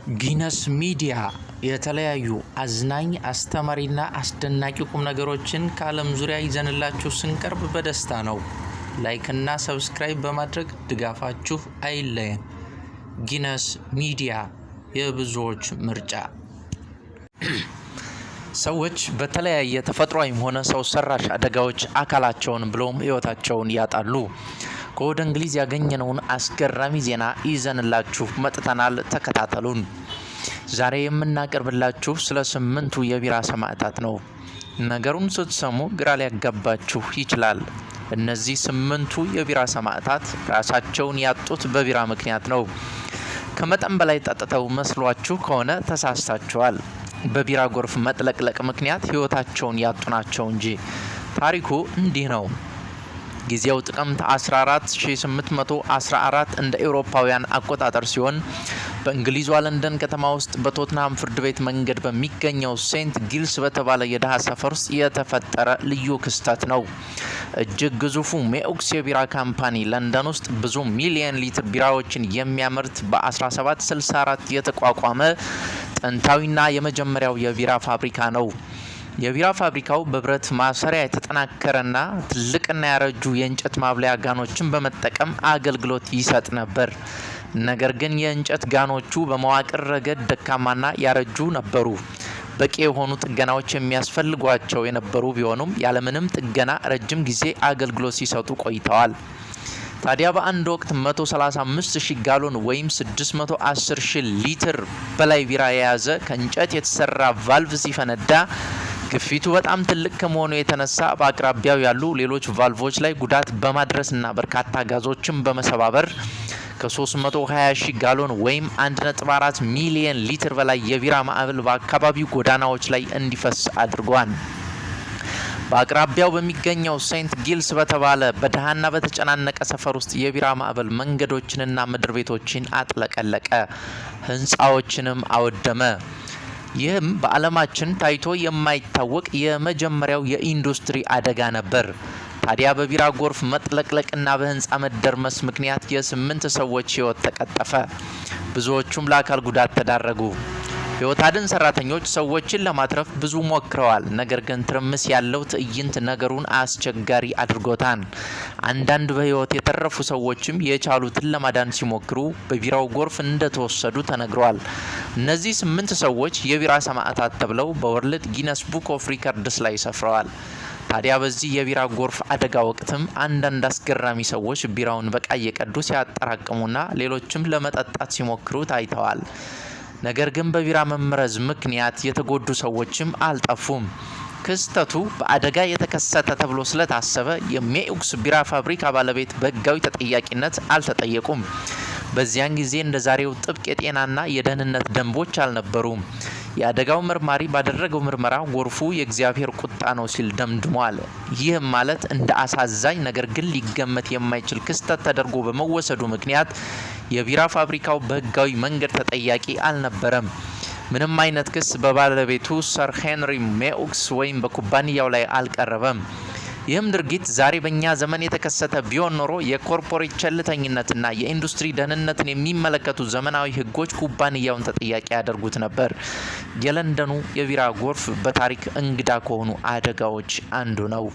ጊነስ ሚዲያ የተለያዩ አዝናኝ፣ አስተማሪና አስደናቂ ቁም ነገሮችን ከዓለም ዙሪያ ይዘንላችሁ ስንቀርብ በደስታ ነው። Like ና subscribe በማድረግ ድጋፋችሁ አይለየን። ጊነስ ሚዲያ፣ የብዙዎች ምርጫ። ሰዎች በተለያየ ተፈጥሯዊም ሆነ ሰው ሰራሽ አደጋዎች አካላቸውን ብሎም ሕይወታቸውን ያጣሉ። ከወደ እንግሊዝ ያገኘነውን አስገራሚ ዜና ይዘንላችሁ መጥተናል። ተከታተሉን። ዛሬ የምናቀርብላችሁ ስለ ስምንቱ የቢራ ሰማዕታት ነው። ነገሩን ስትሰሙ ግራ ሊያጋባችሁ ይችላል። እነዚህ ስምንቱ የቢራ ሰማዕታት ራሳቸውን ያጡት በቢራ ምክንያት ነው። ከመጠን በላይ ጠጥተው መስሏችሁ ከሆነ ተሳስታችኋል። በቢራ ጎርፍ መጥለቅለቅ ምክንያት ሕይወታቸውን ያጡ ናቸው እንጂ። ታሪኩ እንዲህ ነው። ጊዜው ጥቅምት 14 1814 እንደ ኤውሮፓውያን አቆጣጠር ሲሆን፣ በእንግሊዟ ለንደን ከተማ ውስጥ በቶትንሃም ፍርድ ቤት መንገድ በሚገኘው ሴንት ጊልስ በተባለ የድሃ ሰፈር ውስጥ የተፈጠረ ልዩ ክስተት ነው። እጅግ ግዙፉ ሜኡክስ የቢራ company፣ ለንደን ውስጥ ብዙ ሚሊየን ሊትር ቢራዎችን የሚያመርት፣ በ1764 የተቋቋመ ጥንታዊና የመጀመሪያው የቢራ ፋብሪካ ነው። የቢራ ፋብሪካው በብረት ማሰሪያ የተጠናከረና ትልቅና ያረጁ የእንጨት ማብላያ ጋኖችን በመጠቀም አገልግሎት ይሰጥ ነበር። ነገር ግን የእንጨት ጋኖቹ በመዋቅር ረገድ ደካማና ያረጁ ነበሩ። በቂ የሆኑ ጥገናዎች የሚያስፈልጓቸው የነበሩ ቢሆኑም፣ ያለምንም ጥገና ረጅም ጊዜ አገልግሎት ሲሰጡ ቆይተዋል። ታዲያ በአንድ ወቅት 135 ሺህ ጋሎን ወይም 610 ሺህ ሊትር በላይ ቢራ የያዘ ከእንጨት የተሰራ ቫልቭ ሲፈነዳ፣ ግፊቱ በጣም ትልቅ ከመሆኑ የተነሳ በአቅራቢያው ያሉ ሌሎች ቫልቮች ላይ ጉዳት በማድረስና በርካታ ጋዞችን በመሰባበር ከ320 ሺህ ጋሎን ወይም 1.4 ሚሊየን ሊትር በላይ የቢራ ማዕበል በአካባቢው ጎዳናዎች ላይ እንዲፈስ አድርጓል። በአቅራቢያው በሚገኘው ሴንት ጊልስ በተባለ በድሃና በተጨናነቀ ሰፈር ውስጥ የቢራ ማዕበል መንገዶችንና ምድር ቤቶችን አጥለቀለቀ፣ ህንፃዎችንም አወደመ። ይህም በዓለማችን ታይቶ የማይታወቅ የመጀመሪያው የኢንዱስትሪ አደጋ ነበር። ታዲያ በቢራ ጎርፍ መጥለቅለቅና በህንፃ መደርመስ ምክንያት የስምንት ሰዎች ህይወት ተቀጠፈ። ብዙዎቹም ለአካል ጉዳት ተዳረጉ። ህይወት አድን ሰራተኞች ሰዎችን ለማትረፍ ብዙ ሞክረዋል። ነገር ግን ትርምስ ያለው ትዕይንት ነገሩን አስቸጋሪ አድርጎታል። አንዳንድ በህይወት የተረፉ ሰዎችም የቻሉትን ለማዳን ሲሞክሩ በቢራው ጎርፍ እንደተወሰዱ ተነግሯል። እነዚህ ስምንት ሰዎች የቢራ ሰማዕታት ተብለው በ World Guinness Book of Records ላይ ሰፍረዋል። ታዲያ በዚህ የቢራ ጎርፍ አደጋ ወቅትም አንዳንድ አስገራሚ ሰዎች ቢራውን በቃ እየቀዱ ሲያጠራቅሙና ሌሎችም ለመጠጣት ሲሞክሩ ታይተዋል። ነገር ግን በቢራ መመረዝ ምክንያት የተጎዱ ሰዎችም አልጠፉም። ክስተቱ በአደጋ የተከሰተ ተብሎ ስለታሰበ የሜኡክስ ቢራ ፋብሪካ ባለቤት በህጋዊ ተጠያቂነት አልተጠየቁም። በዚያን ጊዜ እንደ ዛሬው ጥብቅ የጤናና የደህንነት ደንቦች አልነበሩም። የአደጋው መርማሪ ባደረገው ምርመራ ጎርፉ የእግዚአብሔር ቁጣ ነው ሲል ደምድሟል። ይህም ማለት እንደ አሳዛኝ ነገር ግን ሊገመት የማይችል ክስተት ተደርጎ በመወሰዱ ምክንያት የቢራ ፋብሪካው በህጋዊ መንገድ ተጠያቂ አልነበረም። ምንም አይነት ክስ በባለቤቱ ሰር ሄንሪ ሜኡክስ ወይም በኩባንያው ላይ አልቀረበም። ይህም ድርጊት ዛሬ በእኛ ዘመን የተከሰተ ቢሆን ኖሮ የ corporate ቸልተኝነትና የኢንዱስትሪ ደህንነትን የሚመለከቱ ዘመናዊ ህጎች ኩባንያውን ተጠያቂ ያደርጉት ነበር። የለንደኑ የቢራ ጎርፍ በታሪክ እንግዳ ከሆኑ አደጋዎች አንዱ ነው።